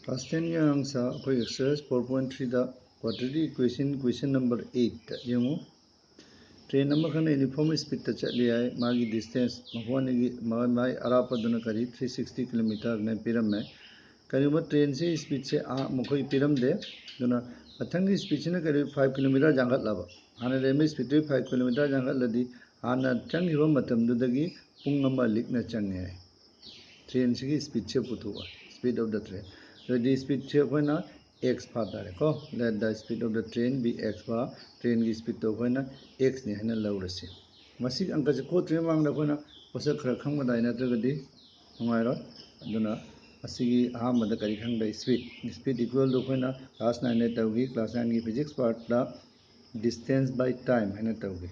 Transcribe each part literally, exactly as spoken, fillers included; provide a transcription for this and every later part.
Class ten ꯒꯤ ꯑꯉꯥꯡꯁꯥ ꯑꯩꯈꯣꯏ exercise four point three ꯗ quadratic equation, question number eight ꯇ ꯌꯦꯡꯉꯨ꯫ Train ꯑꯃꯈꯛꯅ uniform speed ꯇ ꯆꯠꯂꯤ ꯍꯥꯏ꯫ ꯃꯥꯒꯤ distance, ꯃꯈꯣꯏ ꯑꯅꯤꯒꯤ ꯃꯥꯏ, ꯃꯥꯏ ꯑꯔꯥꯞꯄꯗꯨꯅ ꯀꯔꯤ, three sixty kilometer ꯅ ꯄꯤꯔꯝꯃꯦ꯫ ꯀꯔꯤꯒꯨꯝꯕ train ꯁꯤ speed ꯁꯦ ꯑꯥ ꯃꯈꯣꯏ ꯄꯤꯔꯝꯗꯦ, ꯑꯗꯨꯅ ꯃꯊꯪꯒꯤ speed ꯁꯤꯅ ꯀꯔꯤ, five kilometer ꯌꯥꯡꯈꯠꯂꯕ꯫ ꯍꯥꯟꯅ ꯂꯩꯔꯝꯕ speed ꯇꯨ five kilometer ꯌꯥꯡꯈꯠꯂꯗꯤ ꯍꯥꯟꯅ ꯆꯪꯈꯤꯕ ꯃꯇꯝꯗꯨꯗꯒꯤ ꯄꯨꯡ ꯑꯃ ꯂꯤꯛꯅ ꯆꯪꯉꯦ ꯍꯥꯏ꯫ Train ꯁꯤꯒꯤ speed say ꯄꯨꯊꯣꯛꯑꯣ, speed of the train꯫ ꯑꯗꯨꯗꯤ speed ꯁꯦ ꯑꯩꯈꯣꯏꯅ x ꯐꯥ ꯇꯥꯔꯦꯀꯣ꯫ Let the speed of the train be x ꯐꯥ, train ꯒꯤ speed ꯇꯣ ꯑꯩꯈꯣꯏꯅ x ꯅꯤ ꯍꯥꯏꯅ ꯂꯧꯔꯁꯤ꯫ ꯃꯁꯤ ꯑꯪꯀꯁꯦ ꯈꯣꯠꯇ꯭ꯔꯤꯉꯩ ꯃꯃꯥꯡꯗ ꯑꯩꯈꯣꯏꯅ ꯄꯣꯠꯁꯛ ꯈꯔ ꯈꯪꯕ ꯇꯥꯏ, ꯅꯠꯇ꯭ꯔꯒꯗꯤ ꯅꯨꯡꯉꯥꯏꯔꯣꯏ꯫ ꯑꯗꯨꯅ ꯑꯁꯤꯒꯤ ꯑꯍꯥꯟꯕꯗ ꯀꯔꯤ ꯈꯪꯗ? Speed꯫ Speed equal to ꯑꯩꯈꯣꯏꯅ class nine ꯗ ꯇꯧꯈꯤ, class nine ꯒꯤ physics part ꯇ distance by time ꯍꯥꯏꯅ ꯇꯧꯈꯤ꯫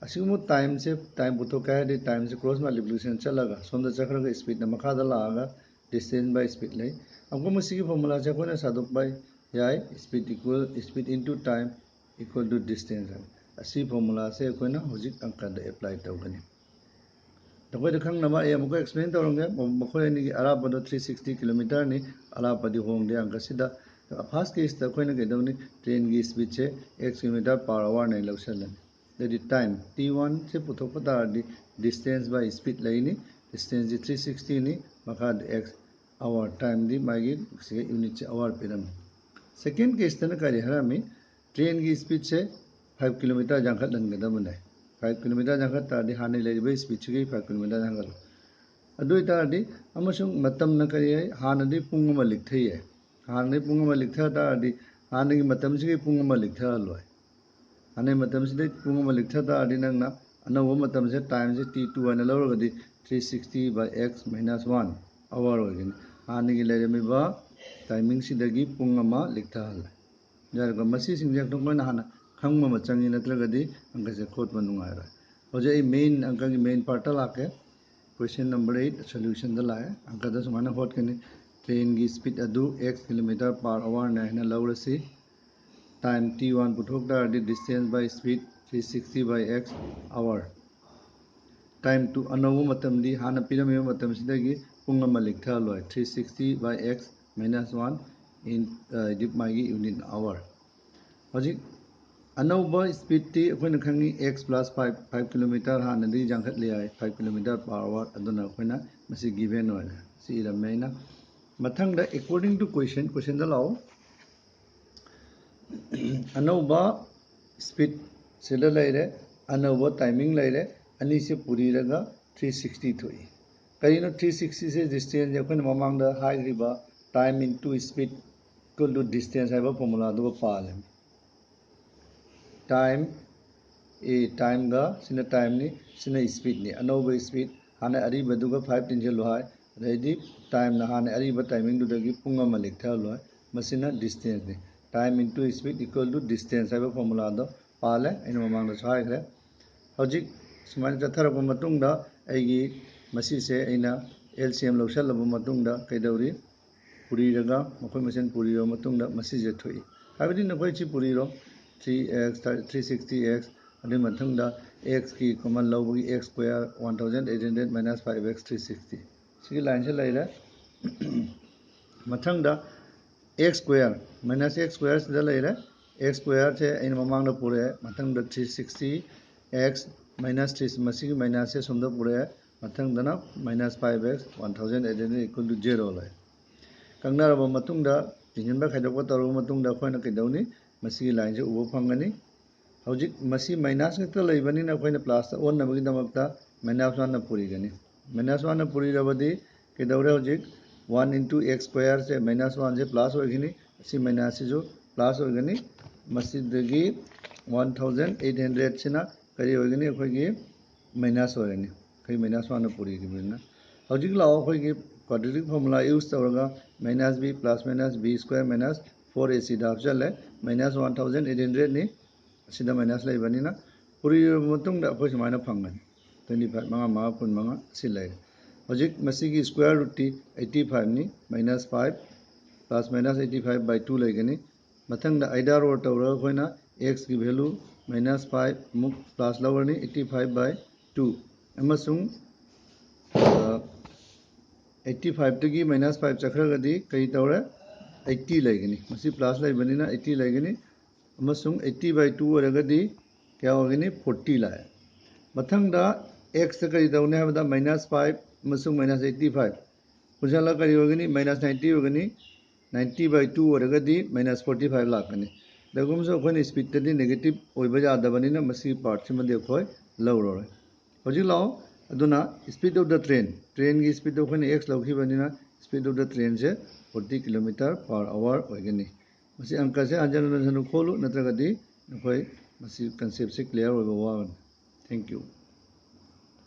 ꯑꯁꯤꯒꯨꯝꯕ time ꯁꯦ, time ꯄꯨꯊꯣꯛꯀꯦ ꯍꯥꯏꯔꯗꯤ time ꯁꯦ cross multiplication ꯆꯠꯂꯒ ꯁꯣꯝꯗ ꯆꯠꯈ꯭ꯔꯒ speed ꯅ ꯃꯈꯥꯗ ꯂꯥꯛꯑꯒ distance by speed ꯂꯩ꯫ ꯑꯃꯨꯛꯀ ꯃꯁꯤꯒꯤ formula ꯁꯦ ꯑꯩꯈꯣꯏꯅ ꯁꯥꯗꯣꯛꯄ ꯌꯥꯏ, speed equal, speed into time equal to distance ꯍꯥꯏꯅ꯫ ꯑꯁꯤ formula ꯁꯦ ꯑꯩꯈꯣꯏꯅ ꯍꯧꯖꯤꯛ ꯑꯪꯀꯗ apply ꯇꯧꯒꯅꯤ꯫ ꯅꯈꯣꯏꯗ ꯈꯪꯅꯕ ꯑꯩ ꯑꯃꯨꯛꯀ explain ꯇꯧꯔꯝꯒꯦ꯫ ꯃ-, ꯃꯈꯣꯏ ꯑꯅꯤꯒꯤ ꯑꯔꯥꯞꯄꯗꯣ three sixty kilometer ꯅꯤ, ꯑꯔꯥꯞꯄꯗꯤ ꯍꯣꯡꯗꯦ ꯑꯪꯀꯁꯤꯗ꯫ First case ꯇ ꯑꯩꯈꯣꯏꯅ ꯀꯩꯗꯧꯅꯤ? Train ꯒꯤ speed ꯁꯦ x kilometer per hour ꯅ ꯂꯧꯁꯜꯂꯅꯤ꯫ ꯑꯗꯩꯗꯤ time t one ꯁꯦ ꯄꯨꯊꯣꯛꯄ ꯇꯥꯔꯗꯤ distance by speed ꯂꯩꯅꯤ꯫ Distance ꯁꯤ three sixty ꯅꯤ, ꯃꯈꯥꯗ x, hour, time ꯗꯤ ꯃꯥꯒꯤ ꯁꯤꯒꯤ unit ꯁꯦ hour ꯄꯤꯔꯝꯃꯤ꯫ Second case ꯇꯅ ꯀꯔꯤ ꯍꯥꯏꯔꯝꯃꯤ? Train ꯒꯤ speed ꯁꯦ five kilometer ꯌꯥꯡꯈꯠꯍꯟꯒꯗꯕꯅꯦ꯫ Five kilometer ꯌꯥꯡꯈꯠ ꯇꯥꯔꯗꯤ ꯍꯥꯟꯅ ꯂꯩꯔꯤꯕ speed ꯁꯤꯒꯤ five kilometer ꯌꯥꯡꯈꯠꯂꯨ꯫ ꯑꯗꯨ ꯑꯣꯏꯇꯥꯔꯗꯤ, ꯑꯃꯁꯨꯡ ꯃꯇꯝꯅ ꯀꯔꯤ ꯍꯥꯏ? ꯍꯥꯟꯅꯗꯤ ꯄꯨꯡ ꯑꯃ ꯂꯤꯛꯊꯩ ꯍꯥꯏ꯫ ꯍꯥꯟꯅꯗꯤ ꯄꯨꯡ ꯑꯃ ꯂꯤꯛꯊ ꯇꯥꯔꯗꯤ ꯍꯥꯟꯅꯒꯤ ꯃꯇꯝꯁꯤꯒꯤ ꯄꯨꯡ ꯑꯃ ꯂꯤꯛꯊꯍꯜꯂꯣꯏ꯫ ꯍꯥꯟꯅꯒꯤ ꯃꯇꯝꯁꯤꯗꯩ ꯄꯨꯡ ꯑꯃ ꯂꯤꯛꯊ ꯇꯥꯔꯗꯤ ꯅꯪꯅ ꯑꯅꯧꯕ ꯃꯇꯝꯁꯦ, time ꯁꯦ t two ꯍꯥꯏꯅ ꯂꯧꯔꯒꯗꯤ three sixty by x minus one hour ꯑꯣꯏꯒꯅꯤ꯫ ꯍꯥꯟꯅꯒꯤ ꯂꯩꯔꯝꯃꯤꯕ timing ꯁꯤꯗꯒꯤ ꯄꯨꯡ ꯑꯃ ꯂꯤꯛꯊꯍꯜꯂꯦ꯫ ꯌꯥꯔꯦꯀꯣ? ꯃꯁꯤꯁꯤꯡꯁꯦ ꯑꯩꯈꯣꯏꯅ ꯍꯥꯟꯅ ꯈꯪꯕ ꯑꯃ ꯆꯪꯉꯤ, ꯅꯠꯇ꯭ꯔꯒꯗꯤ ꯑꯪꯀꯁꯦ ꯈꯣꯠꯄ ꯅꯨꯡꯉꯥꯏꯔꯣꯏ꯫ ꯍꯧꯖꯤꯛ ꯑꯩ main, ꯑꯪꯀꯒꯤ main part ꯇ ꯂꯥꯛꯀꯦ꯫ Question number eight solution ꯗ ꯂꯥꯛꯑꯦ꯫ ꯑꯪꯀꯗ ꯁꯨꯃꯥꯏꯅ ꯍꯣꯠꯀꯅꯤ: Train ꯒꯤ speed ꯑꯗꯨ x kilometer per hour ꯅꯤ ꯍꯥꯏꯅ ꯂꯧꯔꯁꯤ꯫ Time t one ꯄꯨꯊꯣꯛ ꯇꯥꯔꯗꯤ distance by speed three sixty by x hour꯫ Time two, ꯑꯅꯧꯕ ꯃꯇꯝꯗꯤ ꯍꯥꯟꯅ ꯄꯤꯔꯝꯃꯤꯕ ꯃꯇꯝꯁꯤꯗꯒꯤ ꯄꯨꯡ ꯑꯃ ꯂꯤꯛꯊꯍꯜꯂꯣꯏ, three sixty by x minus one in, uh, ꯍꯧꯖꯤꯛ ꯃꯥꯒꯤ unit hour꯫ ꯍꯧꯖꯤꯛ ꯑꯅꯧꯕ speedꯇꯤ ꯑꯩꯈꯣꯏꯅ ꯈꯪꯉꯤ, x plus five, five kilometer ꯍꯥꯟꯅꯗꯤ ꯌꯥꯡꯈꯠꯂꯤ ꯍꯥꯏ, five kilometer per hour꯫ ꯑꯗꯨꯅ ꯑꯩꯈꯣꯏꯅ ꯃꯁꯤ given ꯑꯣꯏꯔꯦ, ꯁꯤ ꯏꯔꯝꯃꯦ ꯑꯩꯅ꯫ ꯃꯊꯪꯗ according to question, questionꯗ ꯂꯥꯛꯑꯣ꯫ ꯑꯅꯧꯕ speed ꯁꯤꯗ ꯂꯩꯔꯦ, ꯑꯅꯧꯕ timing ꯂꯩꯔꯦ, ꯑꯅꯤꯁꯦ ꯄꯨꯔꯤꯔꯒ three sixty ꯊꯣꯛꯏ꯫ ꯀꯔꯤꯅꯣ three sixtyꯁꯦ? Distanceꯁꯦ ꯑꯩꯈꯣꯏꯅ ꯃꯃꯥꯡꯗ ꯍꯥꯏꯈ꯭ꯔꯤꯕ time into speed equal to distance ꯍꯥꯏꯕ formulaꯗꯨꯒ ꯄꯥꯜꯂꯦ꯫ Time, A timeꯒ ꯁꯤꯅ timeꯅꯤ, ꯁꯤꯅ speedꯅꯤ꯫ ꯑꯅꯧꯕ speed ꯍꯥꯟꯅ ꯑꯔꯤꯕꯗꯨꯒ five ꯇꯤꯟꯁꯤꯜꯂꯨ ꯍꯥꯏ, ꯑꯗꯩꯗꯤ timeꯅ ꯍꯥꯟꯅ ꯑꯔꯤꯕ timingꯗꯨꯗꯒꯤ ꯄꯨꯡ ꯑꯃ ꯂꯦꯛꯊꯍꯜꯂꯨ ꯍꯥꯏ꯫ ꯃꯁꯤꯅ distanceꯅꯤ꯫ Time into speed equal to distance ꯍꯥꯏꯕ formulaꯗꯣ ꯄꯥꯜꯂꯦ, ꯑꯩꯅ ꯃꯃꯥꯡꯗꯁꯨ ꯍꯥꯏꯈ꯭ꯔꯦ꯫ ꯍꯧꯖꯤꯛ ꯁꯨꯃꯥꯏꯅ ꯆꯠꯊꯔꯛꯄ ꯃꯇꯨꯡꯗ ꯑꯩꯒꯤ ꯃꯁꯤꯁꯦ ꯑꯩꯅ LCM ꯂꯧꯁꯜꯂꯕ ꯃꯇꯨꯡꯗ ꯀꯩꯗꯧꯔꯤ? ꯄꯨꯔꯤꯔꯒ, ꯃꯈꯣꯏ ꯃꯁꯦꯟ ꯄꯨꯔꯤꯔꯕ ꯃꯇꯨꯡꯗ ꯃꯁꯤꯁꯦ ꯊꯣꯛꯏ꯫ ꯍꯥꯏꯕꯗꯤ ꯅꯈꯣꯏ ꯁꯤ ꯄꯨꯔꯤꯔꯣ, three x, three sixty x, ꯑꯗꯨꯒꯤ ꯃꯊꯪꯗ xꯀꯤ common ꯂꯧꯕꯒꯤ x square one thousand eight hundred minus five x three sixty꯫ ꯁꯤꯒꯤ lineꯁꯦ ꯂꯩꯔꯦ꯫ ꯃꯊꯪꯗ x square minus x square ꯁꯤꯗ ꯂꯩꯔꯦ꯫ X squareꯁꯦ ꯑꯩꯅ ꯃꯃꯥꯡꯗ ꯄꯨꯔꯛꯑꯦ, ꯃꯊꯪꯗ three sixty x minus three, ꯃꯁꯤꯒꯤ minusꯁꯦ ꯁꯣꯝꯗ ꯄꯨꯔꯛꯑꯦ, ꯃꯊꯪꯗꯅ minus five x, one thousand eight hundred equal to zero ꯂꯩ꯫ ꯀꯛꯅꯔꯕ ꯃꯇꯨꯡꯗ, ꯆꯤꯡꯁꯤꯟꯕ ꯈꯥꯏꯗꯣꯛꯄ ꯇꯧꯔꯕ ꯃꯇꯨꯡꯗ ꯑꯩꯈꯣꯏꯅ ꯀꯩꯗꯧꯅꯤ? ꯃꯁꯤꯒꯤ lineꯁꯦ ꯎꯕ ꯐꯪꯒꯅꯤ꯫ ꯍꯧꯖꯤꯛ ꯃꯁꯤ minus ꯈꯛꯇ ꯂꯩꯕꯅꯤꯅ ꯑꯩꯈꯣꯏꯅ plusꯇ ꯑꯣꯟꯅꯕꯒꯤꯗꯃꯛꯇ minus oneꯅ ꯄꯨꯔꯤꯒꯅꯤ꯫ Minus oneꯅ ꯄꯨꯔꯤꯔꯕꯗꯤ ꯀꯩꯗꯧꯔꯦ? ꯍꯧꯖꯤꯛ one into x squareꯁꯦ minus oneꯁꯦ plus ꯑꯣꯏꯒꯅꯤ, ꯁꯤ minusꯁꯤꯁꯨ plus ꯑꯣꯏꯒꯅꯤ꯫ ꯃꯁꯤꯗꯒꯤ one thousand eight hundredꯁꯤꯅ ꯀꯔꯤ ꯑꯣꯏꯒꯅꯤ? ꯑꯩꯈꯣꯏꯒꯤ minus ꯑꯣꯏꯔꯅꯤ, ꯑꯩꯈꯣꯏ minus oneꯅ ꯄꯨꯔꯤꯈꯤꯕꯅꯤꯅ꯫ ꯍꯧꯖꯤꯛ ꯂꯥꯛꯑꯣ, ꯑꯩꯈꯣꯏꯒꯤ quadratic formula use ꯇꯧꯔꯒ minus b plus minus b square minus four ac ꯗ ꯍꯥꯞꯆꯜꯂꯦ꯫ Minus one thousand eight hundredꯅꯤ, ꯑꯁꯤꯗ minus ꯂꯩꯕꯅꯤꯅ꯫ ꯄꯨꯔꯤꯔꯕ ꯃꯇꯨꯡꯗ ꯑꯩꯈꯣꯏ ꯁꯨꯃꯥꯏꯅ ꯐꯪꯒꯅꯤ, twenty five, ꯃꯉꯥ ꯃꯉꯥ ꯀꯨꯟ ꯃꯉꯥ ꯑꯁꯤ ꯂꯩꯔꯦ꯫ ꯍꯧꯖꯤꯛ ꯃꯁꯤꯒꯤ square rootꯇꯤ eighty fiveꯅꯤ, minus five plus minus eighty five by two ꯂꯩꯒꯅꯤ꯫ ꯃꯊꯪꯗ either or ꯇꯧꯔꯒ ꯑꯩꯈꯣꯏꯅ xꯀꯤ value minus five ꯑꯃꯨꯛ plus ꯂꯧꯔꯅꯤ, eighty five by two, ꯑꯃꯁꯨꯡ, ꯑ, ꯑꯩꯠꯇꯤ ꯐꯥꯏꯚꯇꯒꯤ ꯃꯥꯏꯅꯁ ꯐꯥꯏꯚ ꯆꯠꯈ꯭ꯔꯒꯗꯤ ꯀꯔꯤ ꯇꯧꯔꯦ? ꯑꯩꯠꯇꯤ ꯂꯩꯒꯅꯤ꯫ ꯃꯁꯤ ꯄ꯭ꯂꯁ ꯂꯩꯕꯅꯤꯅ ꯑꯩꯠꯇꯤ ꯂꯩꯒꯅꯤ꯫ ꯑꯃꯁꯨꯡ ꯑꯩꯠꯇꯤ ꯕꯥꯏ ꯇꯨ ꯑꯣꯏꯔꯒꯗꯤ ꯀꯌꯥ ꯑꯣꯏꯒꯅꯤ? ꯐꯣꯔꯇꯤ ꯂꯥꯛꯑꯦ꯫ ꯃꯊꯪꯗ ꯑꯦꯛꯁꯇ ꯀꯔꯤ ꯇꯧꯅꯤ ꯍꯥꯏꯕꯗ ꯃꯥꯏꯅꯁ ꯐꯥꯏꯚ ꯑꯃꯁꯨꯡ ꯃꯥꯏꯅꯁ ꯑꯩꯠꯇꯤ ꯐꯥꯏꯚ ꯄꯨꯟꯁꯤꯜꯂꯒ ꯀꯔꯤ ꯑꯣꯏꯒꯅꯤ? ꯃꯥꯏꯅꯁ ꯅꯥꯏꯟꯇꯤ ꯑꯣꯏꯒꯅꯤ꯫ ꯅꯥꯏꯟꯇꯤ ꯕꯥꯏ ꯇꯨ ꯑꯣꯏꯔꯒꯗꯤ ꯃꯥꯏꯅꯁ ꯐꯣꯔꯇꯤ ꯐꯥꯏꯚ ꯂꯥꯛꯀꯅꯤ꯫ ꯀꯩꯒꯨꯝꯕꯁꯨ ꯑꯩꯈꯣꯏꯅ ꯁ꯭ꯄꯤꯠꯇꯗꯤ ꯅꯦꯒꯦꯇꯤꯚ ꯑꯣꯏꯕ ꯌꯥꯗꯕꯅꯤꯅ ꯃꯁꯤꯒꯤ ꯄꯥꯔꯠꯁꯤꯃꯗꯤ ꯑꯩꯈꯣꯏ ꯂꯧꯔꯔꯣꯏ꯫ ꯍꯧꯖꯤꯛ ꯂꯥꯛꯑꯣ꯫ ꯑꯗꯨꯅ speed of the train, ꯇ꯭ꯔꯦꯟꯒꯤ ꯁ꯭ꯄꯤꯠꯇꯣ ꯑꯩꯈꯣꯏꯅ ꯑꯦꯛꯁ ꯂꯧꯈꯤꯕꯅꯤꯅ speed of the trainꯁꯦ forty kilometer per hour ꯑꯣꯏꯒꯅꯤ꯫ ꯃꯁꯤ ꯑꯪꯀꯁꯦ ꯍꯟꯖꯟ ꯍꯟꯖꯟ ꯈꯣꯠꯂꯨ, ꯅꯠꯇ꯭ꯔꯒꯗꯤ ꯅꯈꯣꯏ ꯃꯁꯤ ꯀꯟꯁꯦꯞꯁꯦ ꯀ꯭ꯂꯤꯌꯥꯔ ꯑꯣꯏꯕ ꯋꯥꯒꯅꯤ꯫ Thank you꯫